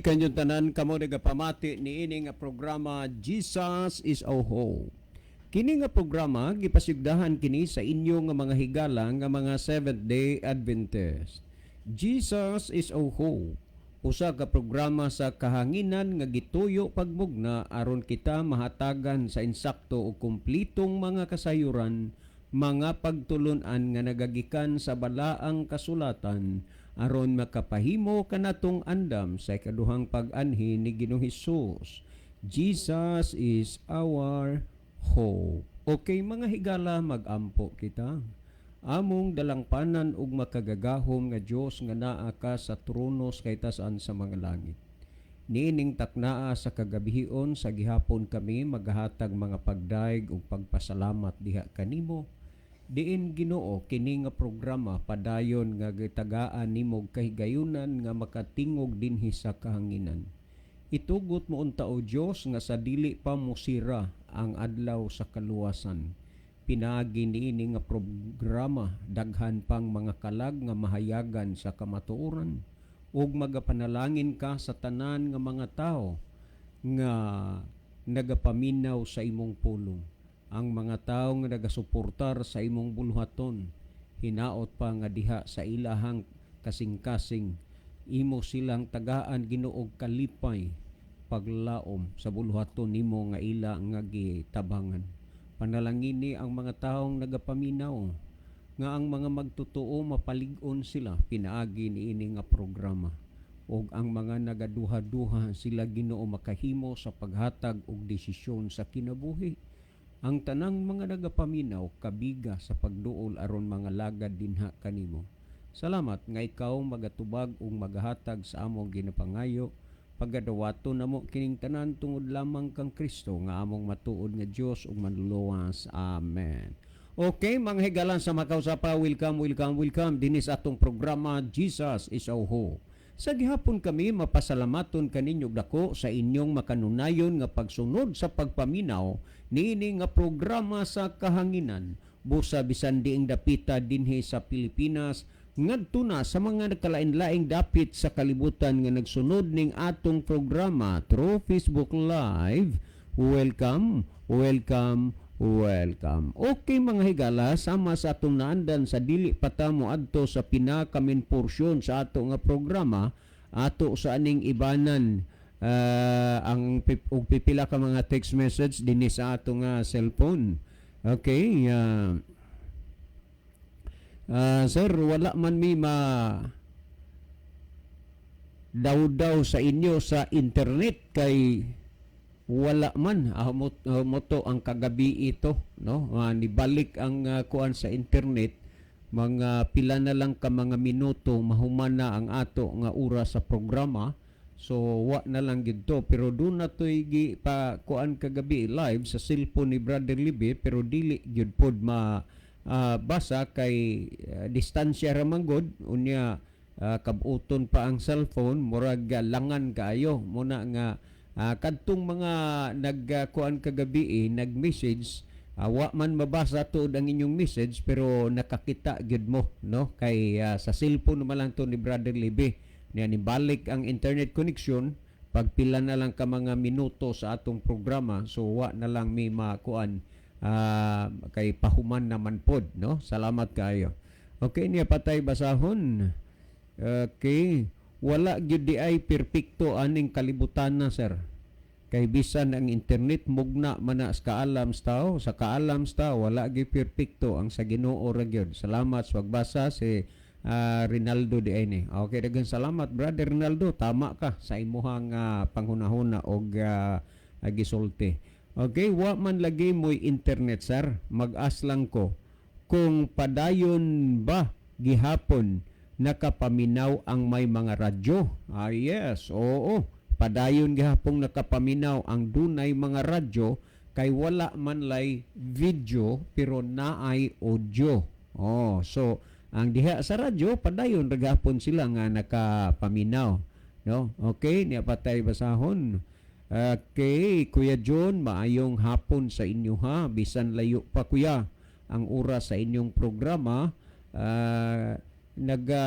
kanyong tanan kamo nagapamati niini nga programa, Jesus is Our Hope. Kini nga programa gipasigdahan kini sa inyo nga mga higala nga mga Seventh Day Adventist. Jesus is Our Hope. Usa ka programa sa kahanginan nga gituyo pagmugna aron kita mahatagan sa insakto ug kumplitong mga kasayuran, mga pagtulunan nga nagagikan sa balaang kasulatan aron makapahimo kanatong andam sa ikaduhang pag-anhi ni Ginoong Hesus. Jesus is our hope. Okay, mga higala, magampo kita. Among dalangpanan ug makagagahom nga Dios nga naa ka sa trono sa kahitasan sa mga langit. Niining taknaa sa kagabihon sa gihapon, kami magahatag mga pagdayeg ug pagpasalamat diha kanimo. Diin, Ginoo, kini nga programa padayon nga gitagaan nimo og kahigayunan nga makatingog dinhi sa kahanginan. Itugot mo unta, o Dios, nga sa dili pa musira ang adlaw sa kaluwasan, pinaagi niini nga programa, daghan pang mga kalag nga mahayagan sa kamatuoran ug magapanalangin ka sa tanan nga mga tao nga nagapaminaw sa imong pulong, ang mga tao nga nagasuportar sa imong buluhaton. Hinaot pa nga diha sa ilahang kasing-kasing, imo silang tagaan, Ginoo, og kalipay paglaom sa buluhaton nimo nga ila nga gitabangan. Panalangini ang mga taong nagapaminaw nga ang mga magtotoo mapalig-on sila pinaagi niini nga programa ug ang mga nagaduha-duha sila, Ginoo, makahimo sa paghatag og desisyon sa kinabuhi. Ang tanang mga nagapaminaw, kabiga sa pagduol aron mga lagad dinha kanimo. Salamat nga ikaw magatubag ug magahatag sa among ginapangayo. Pagadawaton namo kining tanan tungod lamang kang Kristo nga among matuod nga Dios ug manluluwas. Amen. Okay, mga higalan sa makausapa, welcome, welcome, welcome dinhi sa atong programa, Jesus is Our Hope. Sa gihapon kami mapasalamaton kaninyo dako sa inyong makanunayon nga pagsunod sa pagpaminaw niini nga programa sa kahanginan. Busa bisan diing dapita dinhi sa Pilipinas ngadto na sa mga nagkalain-laing dapit sa kalibutan nga nagsunod ning atong programa through Facebook Live. Welcome, welcome, welcome. Okay, mga higala, sama sa atong naandan sa dili pa ta mo adto sa pinaka-main portion sa ato nga programa, ato sa aning ibanan ang og pipila ka mga text message dinhi sa ato nga cellphone. Okay, sir, wala man mi ma daw-daw sa inyo sa internet kay wala man moto ang kagabi ito, no? Nibalik ang kuan sa internet, mga pila na lang ka mga minuto mahuman na ang ato nga oras sa programa, so wa na lang gid to. Pero doon na to'y gi pa kuan kagabi live sa cellphone ni Brother Libe, pero dili gyud pod ma basa kay distansya ra man gud. Unya kabuton pa ang cellphone, murag langan kaayo muna nga kadtong mga nagkuan kagabi, eh, nag-message, wa man mabasa tuod ang inyong message pero nakakita gyud mo, no, kay sa cellphone naman lang to ni Brother Libe niya. Nibalik ang internet connection pagpila na lang ka mga minuto sa atong programa, so wa na lang mi makuan kay pahuman naman pod, no? Salamat kaayo. Okay, niya patay basahon. Okay, wala gyud di ay perpekto aning kalibutan na, sir, kay bisan ang internet mugna man na sa kaalam sa tao. Sa kaalam sa tao wala gyud perpekto, ang sa Ginoo ra gyud. Salamat sa pagbasa. Si Rinaldo di ay ni. Okay, daghang salamat, Brother Rinaldo. Tama ka sa imuhang panghunahuna og gisulti. Okay, wa man lagi mo'y internet, sir. Mag-ask lang ko kung padayon ba gihapon nakapaminaw ang may mga radyo. Ah, yes, oo. Padayon gihapon nakapaminaw ang dunay mga radyo kay wala man lay video pero naay audio. Oh, so ang diha sa radyo, padayon ra gihapon sila nga nakapaminaw. No? Okay, niya patay basahon. Okay, Kuya John, maayong hapon sa inyo ha. Bisan layo pa, kuya, ang oras sa inyong programa. Naga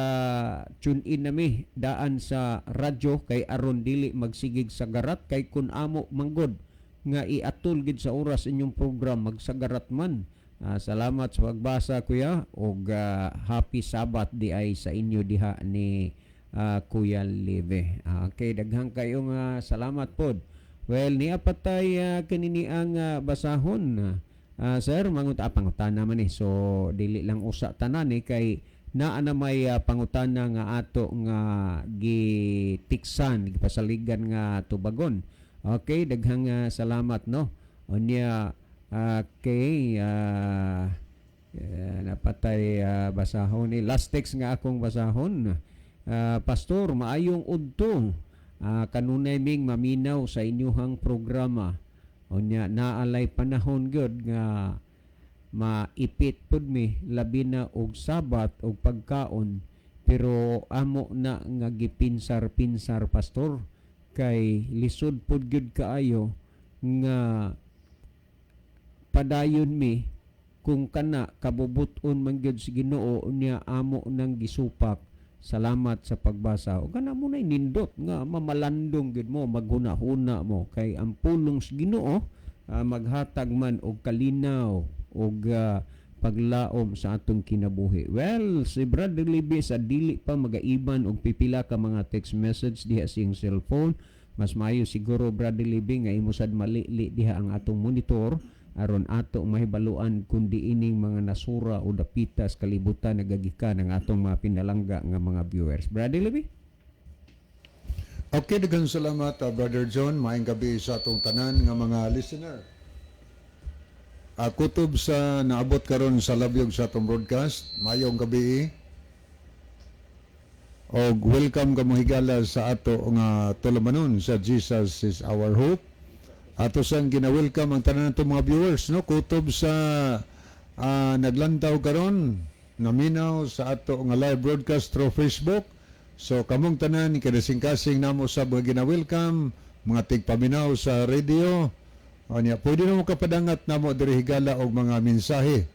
tune in nami daan sa radyo kay aron dili magsigig sagarat, kay kun amo manggod nga iatol gid sa oras inyong program, magsagarat man. Salamat sa pagbasa, kuya, og happy Sabbath di ay sa inyo diha ni Kuya Leve. Okay, daghang kayo nga salamat pod. Well, niya patay kanini ang basahon. Sir, mangut pangutana man eh. So dili lang usa tanan eh, kay naa na may pangutana nga ato nga gitiksan, gipasaligan nga tubagon. Okay, daghang salamat, no. Unya, okay, napatay basahon ni last text nga akong basahon. Pastor, maayong udto. Kanunay ming maminaw sa inyuhang programa. Unya naalay panahon gyud nga maipit pud mi, labi na og Sabat og pagkaon, pero amo na nga gipinsar-pinsar, pastor, kay lisod pud gyud kaayo nga padayon mi kung kana kabubut-on man gyud sa Ginoo niya amo nang gisupak. Salamat sa pagbasa. O kana mo na nindot nga mamalandong gyud mo, maghuna-huna mo, kay ang pulong sa Ginoo maghatag man og kalinaw og paglaom sa atong kinabuhi. Well, si Brother Libby sa dili pa magaiban og pipila ka mga text message diha sa iyang cellphone. Mas maayo siguro, Brother Libby, nga imo sad malili diha ang atong monitor aron ato mahibaluan kung diining mga nasura o dapita sa kalibutan nagagikan ang atong mga pinalangga nga mga viewers. Brother Libby? Okay, daghang salamat, Brother John. Maayong gabi sa atong tanan nga mga listener. Kutob sa naabot karon sa labyog sa atong broadcast, maayong gabi. Og welcome kamo higala sa ato nga tulumanon sa Jesus is Our Hope. Ato sang gina-welcome ang tanan nato mga viewers, no, kutob sa naglantaw karon, naminaw sa ato nga live broadcast through Facebook. So kamong tanan, kadasing-kasing namo sa mga gina-welcome, mga tigpaminaw sa radio. O niya, pwede na mo kapadangat namo diri higala og mga mensahe.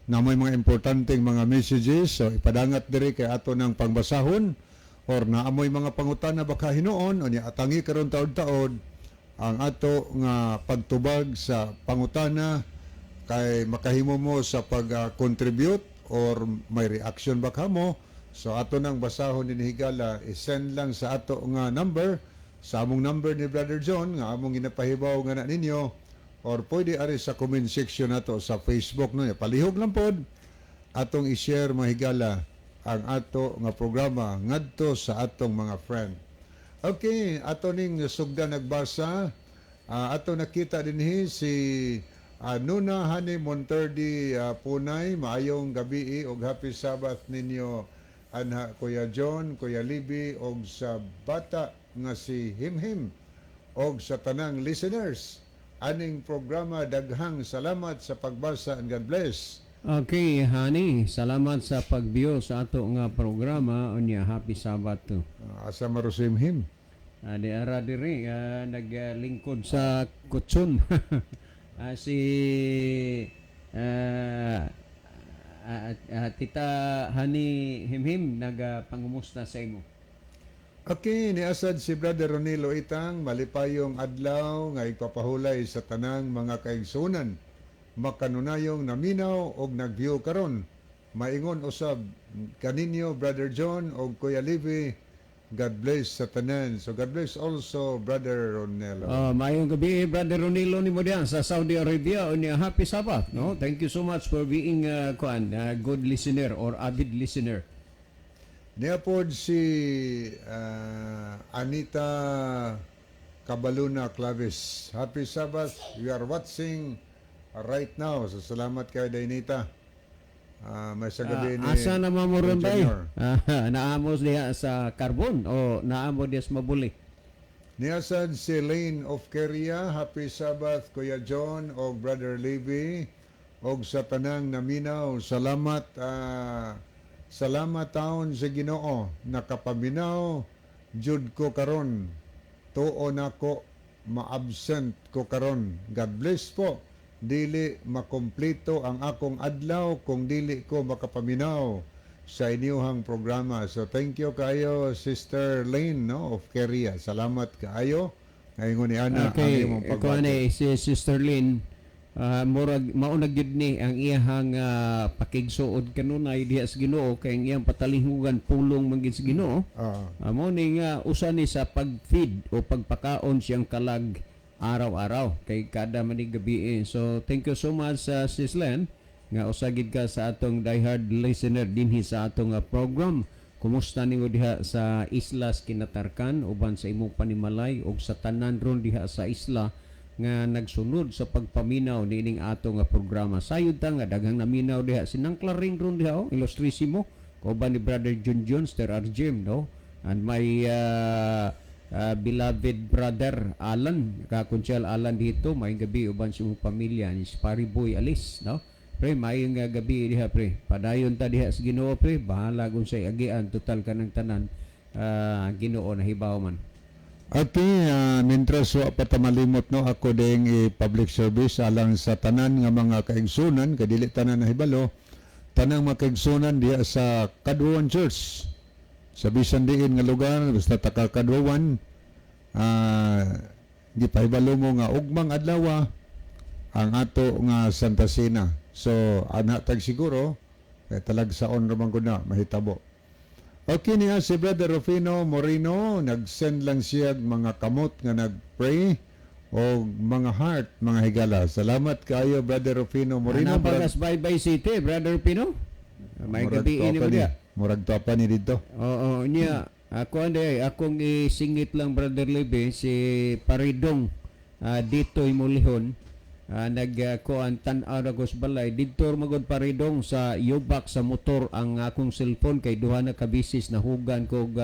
Namoy mga importanteng mga messages, so ipadangat diri kay ato ng pangbasahon or naamoy mga pangutana baka hinuon. O niya, atangi karon taod-taod ang ato nga pagtubag sa pangutana kay makahimo mo sa pag-contribute or may reaction baka mo. So ato nang basahon din higala, i-send lang sa ato nga number, sa among number ni Brother John nga among ginapahibaw nga na ninyo, or pwede ari sa comment section nato sa Facebook, no. Palihog lang pod atong i-share, mga higala, ang ato nga programa ngadto sa atong mga friend. Okay, ato ning sugda nagbasa. Ato nakita dinhi si Nuna Hani Monterdi Punay, maayong gabi og happy Sabbath ninyo anha, Kuya John, Kuya Libby, og sa bata nga si Himhim og sa tanang listeners aning programa. Daghang salamat sa pagbasa and God bless. Okay, Hani, salamat sa pag-view sa ato nga programa. Unya, happy Sabbath to. Asa maro si Himhim? Di ara diri naglingkod sa kutsun. Si Tita Hani Himhim nagpangumusta sa imo. Okay, niasad si Brother Ronilo Itang, malipayong adlaw nga ipapahulay sa tanang mga kaigsunan. Makanunayong naminaw og nag-view karon. Maingon usab kaninyo, Brother John og Kuya Levi. God bless sa tanan. So God bless also, Brother Ronelo. Maayong gabi, Brother Ronilo, nimo diyan sa Saudi Arabia. Unya, happy Sabbath, no? Thank you so much for being kuan, good listener or avid listener. Niapod si Anita Cabaluna Clavis. Happy Sabbath. We are watching right now. So salamat kay Dainita. May sa gabi ni Asa na mo ron bay? Junior. Naamo diha sa Carbon o naamo diha sa Mabuli? Niasad si Lane of Keria. Happy Sabbath, Kuya John og Brother Levi og sa tanang naminaw. Salamat, salamat taon sa Ginoo. Nakapaminaw jud ko karon. Tuo nako ma-absent ko karon. God bless po. Dili makomplito ang akong adlaw kung dili ko makapaminaw. sa inyuhang programa. So thank you kayo, Sister Lane, no, of Korea. Salamat kaayo. Ngayon ni ana ang imong Kuan pagbati. Eh, si Sister Lynn, murag mauna gyud ni ang iyahang pakigsuod kanunay diha sa Ginoo kay ang iyang patalinghugan pulong man gyud sa Ginoo. Mao ni nga usa ni sa pag-feed o pagpakaon siyang kalag araw-araw kay kada manig gabi eh. So thank you so much sa Sis Len nga usa gid ka sa atong diehard listener dinhi sa atong program. Kumusta nimo diha sa Islas Kinatarkan uban sa imong panimalay ug sa tanan ron diha sa isla nga nagsunod sa pagpaminaw niining atong programa. Sayod ta nga daghang naminaw diha sinang Klaring ron diha, oh, Ilustrisimo kauban ni Brother John John Sir Arjim, no, and my beloved brother Alan, kakunsyal Alan dito, maayong gabi uban sa imong pamilya ni si Pari Boy Alis, no. Pre, maayong gabi diha, pre. Padayon ta diha sa Ginoo, pre. Bahala kung sa agian, total kanang tanan Ginoo na hibaw man. Okay, mientras wa pa ta malimot, no, ako ding i-public service alang sa tanan nga mga kaigsunan kay dili tanan nahibalo, tanang mga kaigsunan diha sa Caduan Church sa bisan diin nga lugar, basta taka Caduan, gipahibalo mo nga ugmang adlaw ang ato nga Santa Cena. So ana tag siguro kay talagsaon ra man gud na mahitabo. Okay niya si Brother Rufino Moreno, nag-send lang siya og mga kamot nga nag-pray o mga heart, mga higala. Salamat kayo, Brother Rufino Moreno. Ana pa Bye City, Brother Pino. May Murag gabi ini topa mo ni. diha. Murag topa ni dito. Oo, niya. Ako ande, akong isingit lang, Brother Lebe, si Paridong dito imulihon. Nag kuan tan-aw ra ko sa balay didto magod, Paridong, sa yubak sa motor ang akong cellphone kay duha na ka bisis nahugan ko og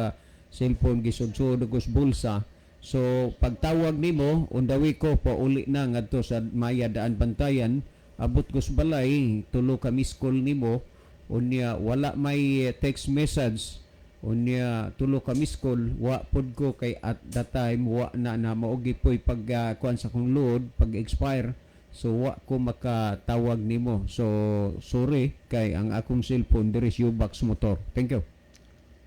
cellphone, gisudsud ko sa bulsa. So pagtawag nimo, undawi ko pauli na ngadto sa Maya Daan Bantayan. Abot ko sa balay, tulo ka miss call nimo, unya wala may text message, unya tulo ka miss call wa pod ko kay at that time wa na na maogi po'y pag kuan sa akong load pag expire, so wa ko makatawag nimo. So sorry kay ang akong cellphone diri sa U-box motor. Thank you.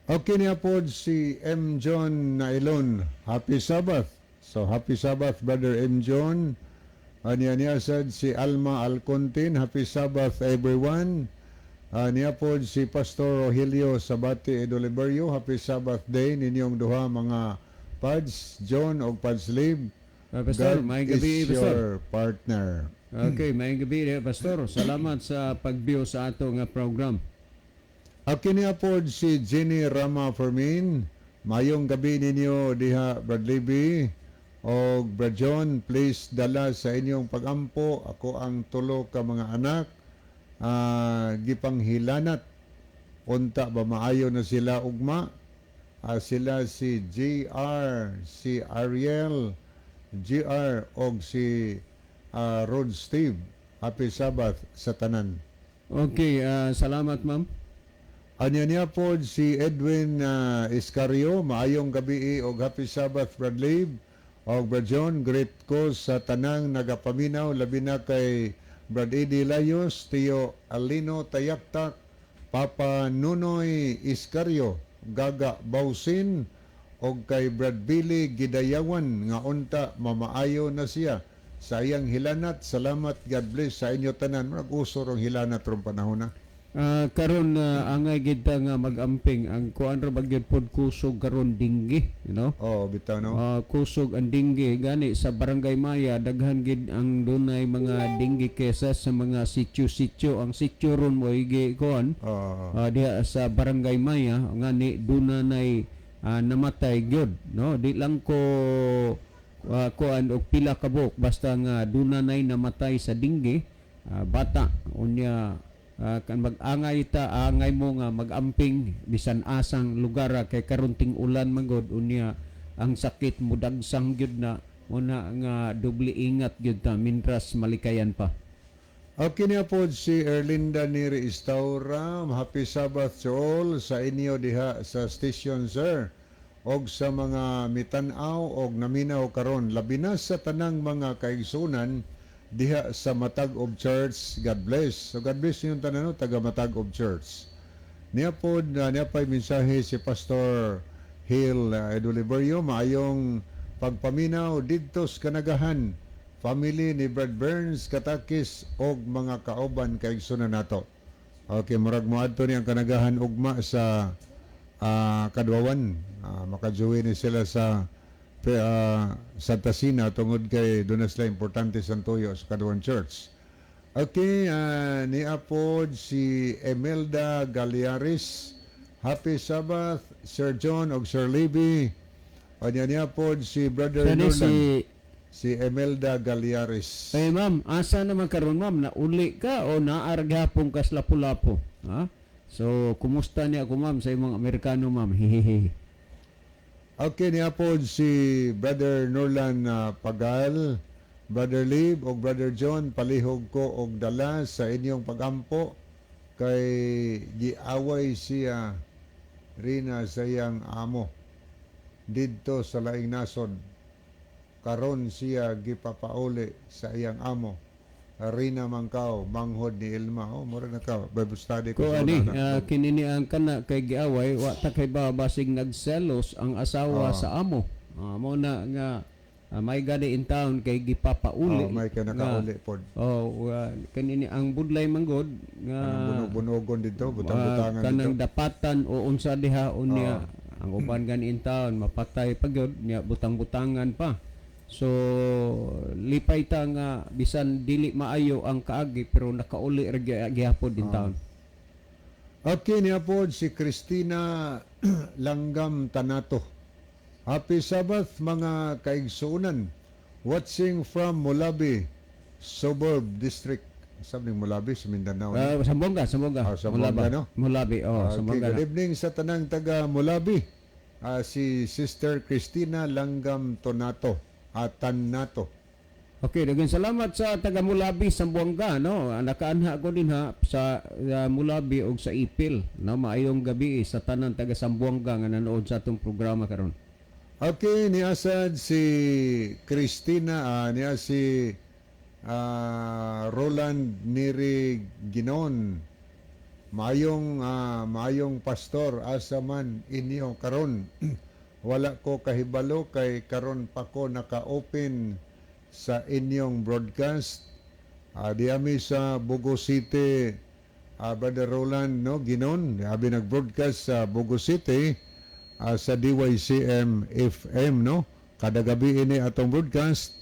Okay niya po si M. John Nailon. Happy Sabbath. So happy Sabbath, Brother M. John. Aniya niya sad si Alma Alcontin. Happy Sabbath, everyone. Niya po si Pastor Rogelio Sabati Edoliberio. Happy Sabbath day ninyong duha, mga Pads John og Pads Lib. Pastor, God may gabi, is Pastor. your partner. Okay, may gabi, Pastor. Salamat sa pag-view sa atong program. Okay niya po si Jenny Rama Fermin. Mayong gabi ninyo diha, Brad Libby o Brad John. Please dala sa inyong pagampo ako ang tulo ka mga anak gipanghilanat. Unta ba maayo na sila ugma. Sila si JR, si Ariel, GR og si Rod Steve. Happy Sabbath sa tanan. Okay, salamat, ma'am. Anya niya po si Edwin Iscario, maayong gabi og happy Sabbath, Brad Lib og Brad John. Great ko sa tanang nagapaminaw, labi na kay Brad Eddie Layos, Tio Alino Tayaktak, Papa Nunoy Iscario, Gaga Bausin og kay Brad Billy Gidayawan nga unta mamaayo na siya sa iyang hilanat. Salamat, God bless sa inyo tanan. Murag uso rong hilanat rong panahon na. Karon angay gid ta nga magamping ang kuan ra ba gyud pod kusog karon, dinggi. Oh, bitaw, no. Kusog ang dinggi gani sa Barangay Maya, daghan gid ang dunay mga dinggi cases sa mga sityo-sityo. Ang sityo ron mo igi kuan diha sa Barangay Maya ngani duna nay namatay gyud, no. Di lang ko kuan og pila ka buok, basta nga duna nay namatay sa dinggi, bata. Unya kan mag-angay ta, angay mo nga magamping bisan asang lugar kay karon ting ulan man gud, unya ang sakit mudagsang gyud na muna nga doble ingat gyud ta mintras malikayan pa. Okay niya po si Erlinda Neri Istaura. Happy Sabbath to all sa inyo diha sa station, sir. Og sa mga mitanaw og naminaw karon, labi na sa tanang mga kaigsunan diha sa Matag-ob Church. God bless. So God bless yung tanan, no, taga Matag-ob Church. Niya pod, niya pa'y mensahe si Pastor Hill Eduliberio, maayong pagpaminaw didto sa Kanagahan. Family ni Brad Burns, Katakis og mga kauban kaigsunan nato. Okay, murag moadto ni ang Kanagahan ugma sa Kadwawan. Makajoin ni sila sa Santa Cena tungod kay doon na sila importante sa tuyo sa Kadwawan Church. Okay, niapod si Emelda Galiaris. Happy Sabbath, Sir John og Sir Libby. O niya niapod si Brother Siya ni Norland. Si Si Emelda Galiaris. Eh ma'am, asa naman karon, ma'am? Nauli ka o naa ra gihapon ka sa Lapu-Lapu? Ha? So, kumusta niya ako, ma'am, sa imong Amerikano, ma'am? Hehehe. Okay, niapod si Brother Norlan Pagal, Brother Lib og Brother John, palihog ko og dala sa inyong pagampo kay giaway siya Rina sa iyang amo didto sa laing nasod. Karon siya gipapauli sa iyang amo. Rina Mangkaw, manghod ni Ilma. Oh, mura na ka. Bible study ko Ko sa ani, una na. Kini ni ang kana kay giaway, wa ta kay ba basig nagselos ang asawa sa amo. Mo na nga may gani in town kay gipapauli. Oh, may kay nakauli pod. Oh, kanini ang budlay manggod nga Kanang bunog-bunogon dito, butang-butangan kanang dito. Dapatan o unsa diha unya ang uban gani in town mapatay pa gyud nya, butang-butangan pa. So lipay ta nga bisan dili maayo ang kaagi pero nakauli ra gihapon in town. Okay, niya po si Christina Langgam Tanato. Happy Sabbath, mga kaigsuunan. Watching from Mulabi, Suburb District. Sabi ng Mulabi sa Mindanao, no? Zamboanga, Zamboanga. Ah, Zamboanga, Mulabi. no? Mulabi, oh, Okay, Zamboanga good na. evening sa tanang taga Mulabi. Si Sister Christina Langgam Tonato at Tanato. Okay, daghang salamat sa taga Mulabi, Zamboanga, no. Nakaanha ko din ha sa Mulabi og sa Ipil, no. Maayong gabi sa tanan taga Zamboanga nga nanood sa atong programa karon. Okay, niasad si Christina, niya si Roland Neri Ginon. Maayong pastor, asa man inyo karon? Wala ko kahibalo kay karon pa ko naka-open sa inyong broadcast. Diami sa Bogo City, Brother Roland, no, Ginon, abi nag-broadcast sa Bogo City sa DYCM FM, no. Kada gabi ini atong broadcast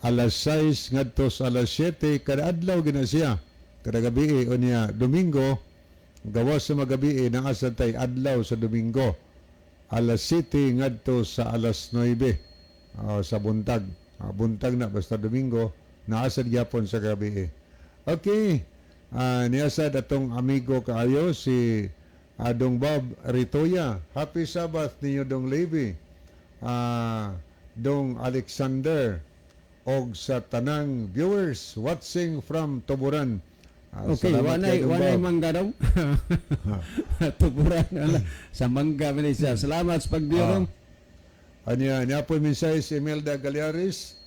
alas 6 ngadto sa alas 7 kada adlaw gina siya. Kada gabi unya Domingo gawas sa magabi naa sa tay adlaw sa Domingo alas 7 ngadto sa alas 9 sa buntag. Buntag na basta Domingo naa sad gyapon sa gabi. Okay. Niasad atong amigo kaayo si Dong Bob Ritoya. Happy Sabbath ninyo, Dong Levi. Dong Alexander og sa tanang viewers watching from Tuburan. Okay, Salamat wanay kay Dong wanay Bob. mangga daw. Tuburan wala. Sa mangga man siya. Salamat sa pag-view. Anya, niya po mensahe si Imelda Galiaris.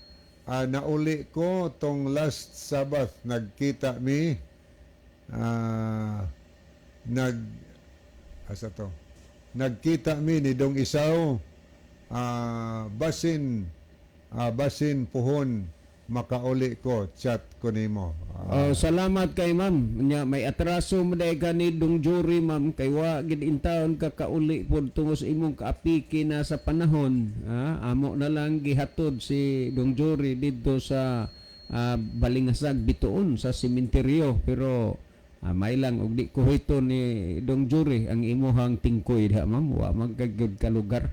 Nauli ko tong last Sabbath nagkita mi nag asa to nagkita mi ni Dong Isaw, basin puhon makauli ko, chat ko nimo. Oh, salamat kay ma'am. Nya may atraso mo dahil ka ni Dong Jury, ma'am, kay wa gid intawon ka kauli pod tungod sa imong kaapiki na sa panahon. Amo na lang gihatod si Dong Jury didto sa Balingasag Bituon sa sementeryo pero may lang og di kuhito ni Dong Jury ang imuhang tingkoy diha, ma'am, wa man ka gyud ka lugar.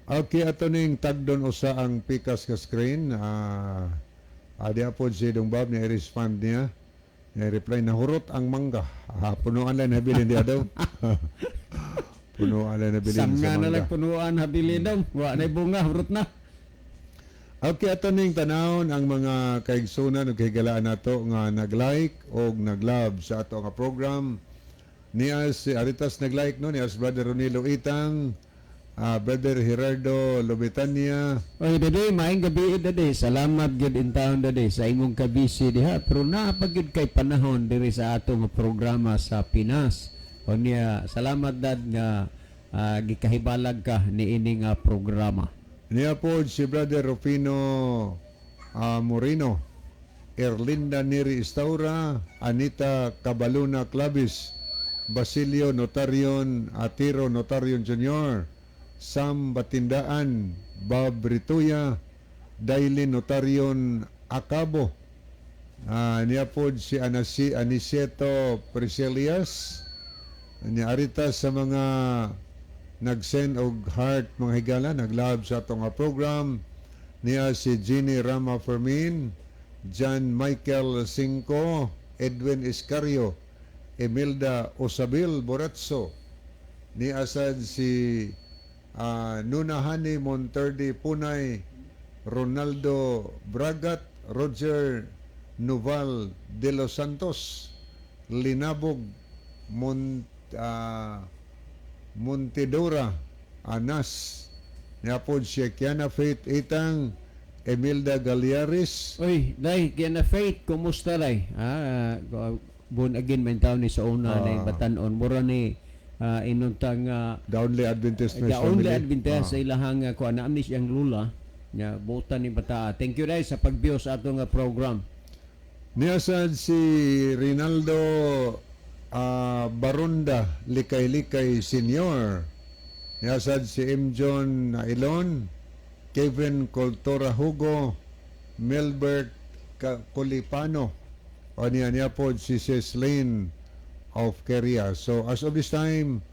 Okay, ato ning tagdon usa ang pikas ka screen. Adi po si Dong Bob ni respond niya. Ni reply, nahurot ang mangga. Punuan lang nabilin diya daw. Punuan lang nabilin sa Sanga na mangga. lang punuan habilin daw. Wa na bunga, hurot na. Okay, ato ning tanawon ang mga kaigsunan ug kahigalaan nato nga nag-like o nag-love sa ato nga program. Niya si Aritas nag-like, no, niya si Brother Ronilo Itang, Brother Gerardo Lobetania. Oy, dade, maayong gabi, dade. Salamat gyud in town, dade, sa imong kabisi diha. Pero naa pa gyud kay panahon diri sa ato nga programa sa Pinas. Unya, salamat, Dad, nga gikahibalag ka niini nga programa. Niya po si Brother Rufino Moreno, Erlinda Neri Istaura, Anita Cabaluna Clavis, Basilio Notarion, Atiro Notarion Jr., Sam Batindaan, Bob Rituya, Dailin Notarion Acabo, niya po si Anasi Aniceto Priscilias, niya arita sa mga nag-send og heart, mga higala, nag-love sa atong nga program. Niya si Jeannie Rama Fermin, John Michael Cinco, Edwin Iscario, Emilda Osabil Boratso, ni asad si Nunahani Monterde Punay, Ronaldo Bragat, Roger Noval de los Santos, Linabog Montedora Anas, niapod si Kiana Faith Itang, Emilda Galiaris. Uy, Day, Kiana Faith, kumusta, day? Born again man taon ni sa una ni batanon. Mura ni inuntang The Only Adventist The Only Family. Adventist sa ilahang kuan na siyang lula nya butan ni bata. Thank you, Day, sa pag-view sa atong program. Niya sad si Rinaldo Barunda Likay-Likay Senior. Niya sad si M. John Ilon, Kevin Coltora Hugo, Melbert Colipano. O niya niya po si Ceslin of Korea. So as of this time,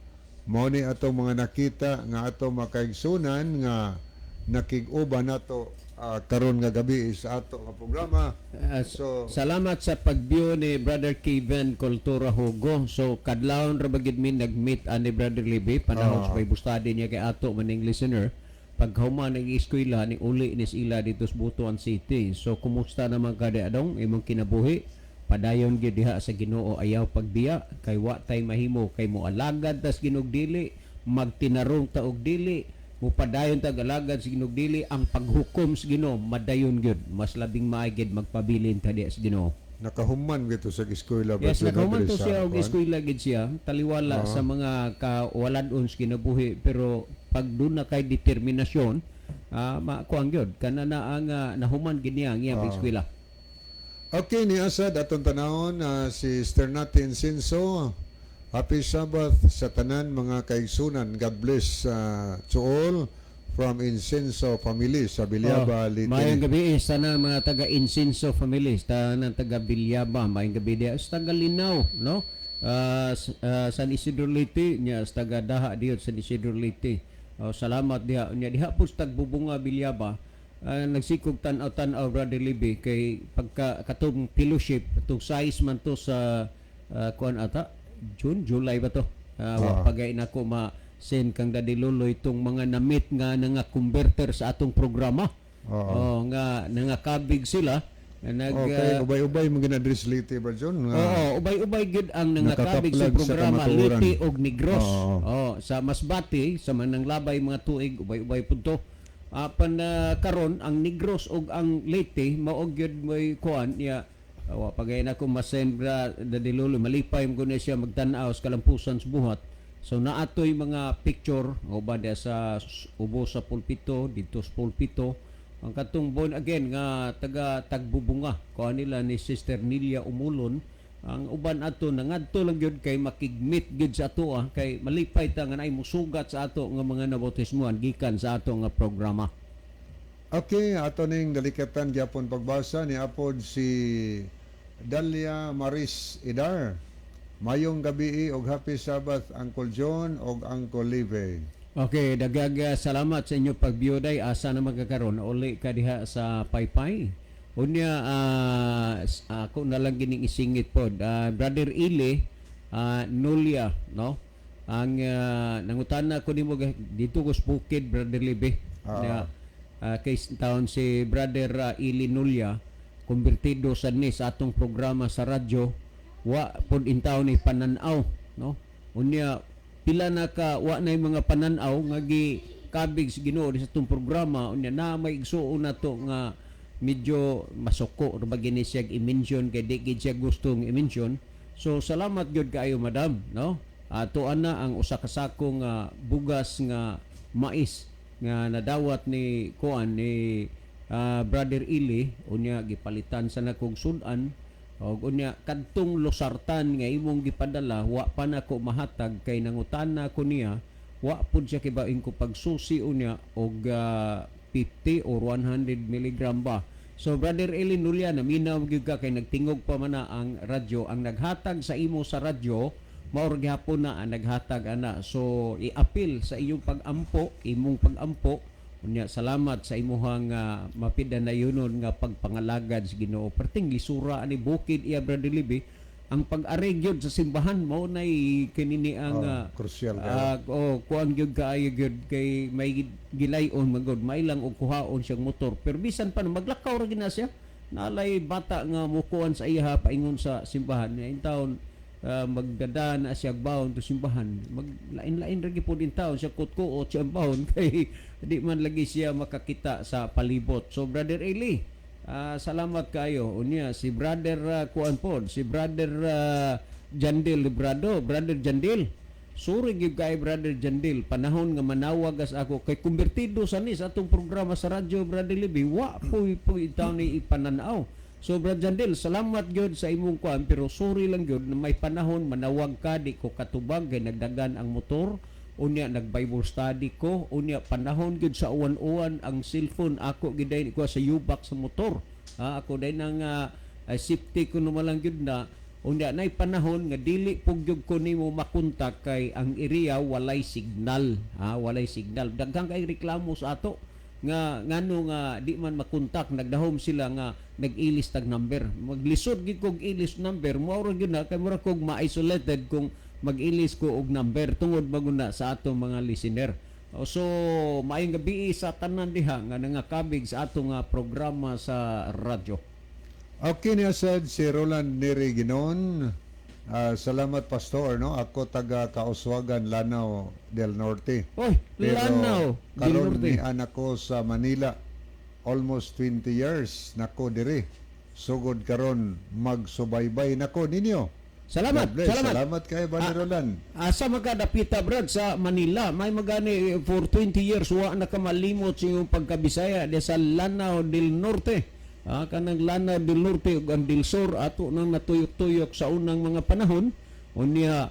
mao ni atong mga nakita nga ato makaigsunan nga nakig-uban nato karon nga gabi sa ato nga programa. So Salamat sa pag-view ni Brother Kevin Cultura Hugo. So kadlawon ra ba gid mi nag-meet ani Brother Libby panahon sa Bible study niya kay ato maning listener. Pagkahuman ng eskwela ni uli ni sila dito sa Butuan City. So kumusta naman ka di adong imong kinabuhi? Padayon gyud diha sa Ginoo, ayaw pagbiya kay wa tay mahimo kay moalagad tas Ginoo dili, magtinarong ta og dili, mupadayon ta alagad sa Ginoo dili, ang paghukom sa Ginoo madayon gyud. Mas labing maay gyud magpabilin ta diha sa Ginoo. Nakahuman gito sa eskwela ba Yes, siya nakahuman diri to sa siya og kuan? eskwela gid siya. Taliwala sa mga kawaladon sa kinabuhi, pero pag doon na kay determinasyon, makuang gyud kana na ang nahuman gid niya ang iyang eskwela. Okay, ni Asad atong tanawon si Sister Natin Sinso. Happy Sabbath sa tanan mga kaigsunan. God bless to all from Incenso family sa Bilyaba, Oh, Leyte. maayong gabi sa na mga taga Insinso family, sa tanan taga Bilyaba, maayong gabi diha sa taga Linaw, no? San Isidro Leyte nya sa taga Daha diyo San Isidro Leyte. Oh, salamat diha. Nya diha po sa Tagbubunga Bilyaba. Nagsikog tan-aw tan-aw, Brother Libby, kay pagka katong fellowship atong size man to sa kuan ata June, July ba to? Wa pagay nako ma send kang Daddy Lolo itong mga namit nga nga converter sa atong programa. Oh, nga nangakabig sila nag Okay, ubay-ubay mo ginadres Leyte ba John? Nga, Oo, ubay-ubay gyud ang nangakabig sa nakakaplag sa programa kamatuoran. Leyte og Negros. Oo. Oh, sa Masbate sa manang labay mga tuig ubay-ubay pud to. Apan karon ang Negros ug ang Leyte mao gyud moy kuan niya. Wa pagay na ko masend ra Daddy Lolo, malipay mo na siya magtan-aw sa kalampusan sa buhat. So naatoy mga picture uban diha sa ubo sa pulpito, dito sa pulpito. Ang katong born again nga taga Tagbubunga, kuan nila ni Sister Nilia Umulon. Ang uban ato nangadto lang gyud kay makig-meet gyud sa ato kay malipay ta nga naay musugat sa ato nga mga nabautismohan gikan sa ato nga programa. Okay, ato ning dalikatan gyapon pagbasa ni apod si Dalia Maris Idar. Mayong gabi og happy Sabbath, Uncle John og Uncle Live. Okay, dagag salamat sa inyo pag-view, day. Asa na magkakaroon? Uli ka diha sa Paypay. Unya ako na lang gining isingit pod. Brother Ili Nulia, no? Ang nangutana ko nimo dito ko sa bukid, Brother Libe. Na kay taon si Brother Ili Nulia konbertido sa ni sa atong programa sa radyo, wa pod intaw ni pananaw, no? Unya pila na ka wa na yung mga pananaw nga gi kabig sa Ginoo sa atong programa. Unya na may igsuon na to nga medyo masuko ra ba gini siya i-mention kay di gid siya gustong i-mention. So salamat gyud kaayo, madam, no? Atoan na ang usa ka sako nga bugas nga mais nga nadawat ni kuan ni Brother Ili. Unya gipalitan sa nakog sudan og unya kadtong losartan nga imong gipadala, wa pa nako mahatag kay nangutana ko niya, wa pud siya kibain ko pagsusi unya og 50 or 100 milligram ba. So Brother Eli Nulia, naminaw gyud ka kay nagtingog pa man na ang radyo. Ang naghatag sa imo sa radyo mao ra gihapon na ang naghatag ana. So iapil sa iyong pag-ampo, imong pag-ampo. Unya salamat sa imuhang mapidanayonon nga pagpangalagad sa Ginoo. Perting lisura ani bukid iya, Brother Libi, ang pag-ari gyud sa simbahan mao nay kinini ang Oh, crucial kayo. Oh, kuan gyud kaayo gyud kay may gilayon man gud, may lang og kuhaon siyang motor, pero bisan pa na maglakaw ra gina siya, nalay bata nga mukuan sa iya paingon sa simbahan. In taon magdada na siya baon to simbahan, maglain-lain ra gyud in taon siya, kutkuot siya ang baon kay di man lagi siya makakita sa palibot. So Brother Eli, salamat kayo. Unya si Brother kuan pod, si Brother Jandil Librado. Brother Jandil, sorry gyud kay Brother Jandil, panahon nga manawag as ako kay kumbertido sa ni sa atong programa sa radyo, Brother Libby, wa poy poy taon ni ipananaw. So Brother Jandil, salamat gyud sa imong kuan, pero sorry lang gyud na may panahon manawag ka, di ko katubag kay nagdagan ang motor. Unya nag Bible study ko, unya panahon gyud sa uwan-uwan, ang cellphone ako giday ko sa yubak sa motor. Ako day nang safety ko naman lang gyud na. Unya nay panahon nga dili pug gyud ko nimo makontak kay ang area walay signal. Ha, walay signal. Daghan kay reklamo sa ato nga ngano nga di man makontak, nagdahom sila nga nag-ilis tag number. Maglisod gid kog ilis number, mao ra gyud na kay mura kog ma-isolated kung mag-ilis ko og number tungod maguna sa atong mga listener. O, so maayong gabi sa tanan diha nga nangakabig sa atong nga programa sa radyo. Okay niya said si Roland Neri Ginon. Salamat, Pastor, no. Ako taga Kauswagan, Lanao del Norte. Oy, Pero Lanao del karon Norte. ni anak ko sa Manila. Almost 20 years nako diri. Sugod karon magsubaybay nako ninyo. Salamat, God bless. salamat. Salamat kay Bani Roland. Asa magkadapita, Brad, sa Manila? May magani for 20 years wa na ka malimot sa iyong pagkabisaya di sa Lanao del Norte. Kanang Lanao del Norte ug ang del Sur ato nang natuyok-tuyok sa unang mga panahon. Unya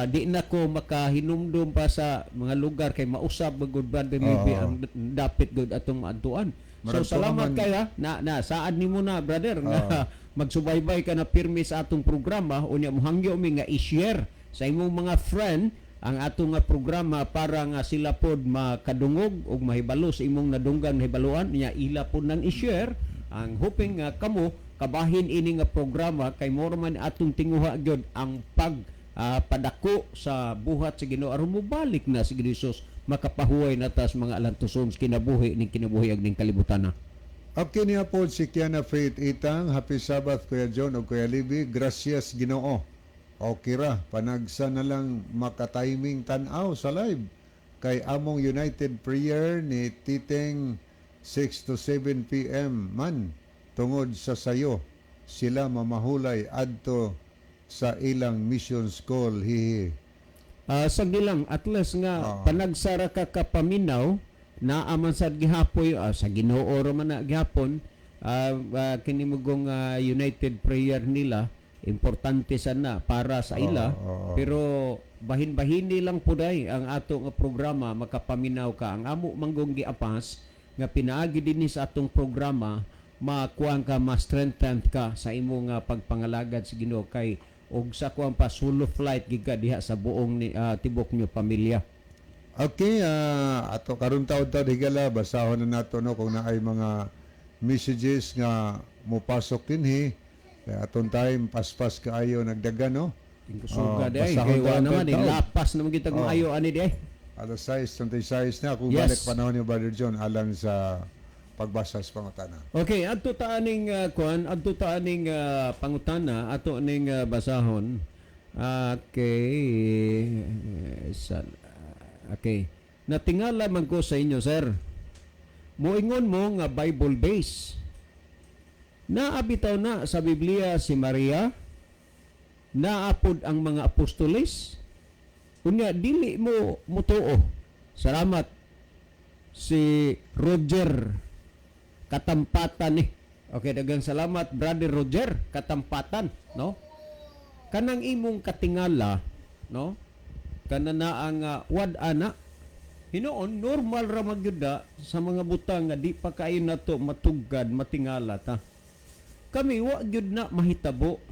di na ko makahinumdum pa sa mga lugar kay mausab magud, Brother Libby, ang dapit gud atong maadtuan. So Murag salamat man- kay ha. Na na saad nimo na, brother, nga magsubaybay ka na pirmi sa atong programa. Unya mohangyo mi nga i-share sa imong mga friend ang atong nga programa para nga sila pod makadungog ug mahibalo sa imong nadunggan hibaluan niya, ila pod nang i-share ang hoping nga kamo kabahin ini nga programa kay mao man atong tinguha gyud ang pag padako sa buhat sa Ginoo aron mobalik na si Jesus, makapahuway na ta sa mga alantuson sa kinabuhi ning kinabuhi ag ning kalibutan na. Okay niya po si Kiana Faith Itang. Happy Sabbath, Kuya John o Kuya Libby. Gracias Ginoo. Okay ra, panagsa na lang makatiming tanaw sa live. Kay among United Prayer ni Titeng 6 to 7 p.m. man tungod sa sayo sila mamahulay adto sa ilang mission school, hihi. Sa gilang at least nga panagsara ka kapaminaw naa man sad gihapoy sa Ginoo ra man na gihapon kini mugong United Prayer nila, importante sana para sa ila, pero bahin-bahini lang puday ang ato nga programa makapaminaw ka. Ang amo manggong giapas nga pinaagi dinhi sa atong programa, makuan ka, ma-strengthen ka sa imong pagpangalagad sa Ginoo kay og sa kuan pa solo flight gid ka diha sa buong ni, tibok nyo pamilya. Okay, ato karon taon taon higala basahon na nato, no, kung naay mga messages nga mopasok dinhi. Kaya atong time paspas kaayo nagdagan, no. Tingkusuga Oh, di ay basahon kay wa taon naman eh, taon. lapas naman kita Oh. maayo ani di ay. Alas 6:26 na kung balik panahon ni Brother John alang sa pagbasa sa pangutana. Okay, adto ta aning kuan, adto ta aning pangutana, ato ning basahon. Okay. Okay. Natingala man ko sa inyo, sir. Moingon mo nga Bible base. Naa bitaw na sa Biblia si Maria, naapod ang mga apostoles. Unya dili mo mutuo. Salamat si Roger Katampatan eh. Okay, daghang salamat, Brother Roger Katampatan, no? Kanang imong katingala, no? Kana na ang wad ana hinuon normal ra magyud sa mga butang nga di pa kaayo nato matugad, matingala ta. Kami wa gyud na mahitabo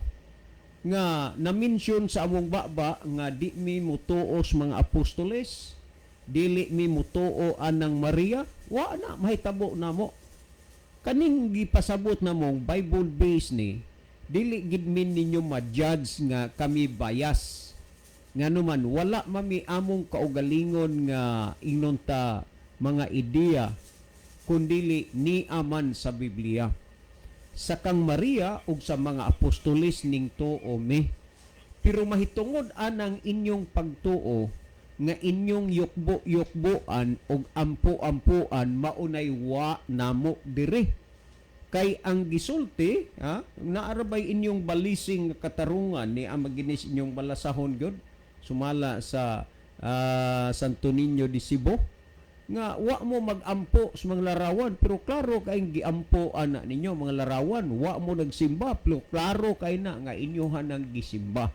nga na-mention sa among baba nga di mi mutuo sa mga apostoles, dili mi mutuo anang Maria, wa na mahitabo namo. Kaning gipasabot namong Bible base ni, dili gid min ninyo ma-judge nga kami bias. Ngano man wala mami among kaugalingon nga ingnon ta mga ideya kundili ni aman sa Biblia. Sa kang Maria ug sa mga apostoles ning tuo mi. Pero mahitungod anang inyong pagtuo nga inyong yukbo-yukboan ug ampo-ampoan, maunay wa namo diri. Kay ang gisulti, ha, naarabay inyong balising nga katarungan ni ang maginis inyong balasahon gyud sumala sa Santo Niño de Cebu nga wa mo magampo sa mga larawan, pero klaro kay giampo ana ninyo mga larawan. Wa mo nagsimba, pero klaro kay na nga inyohan ang gisimba.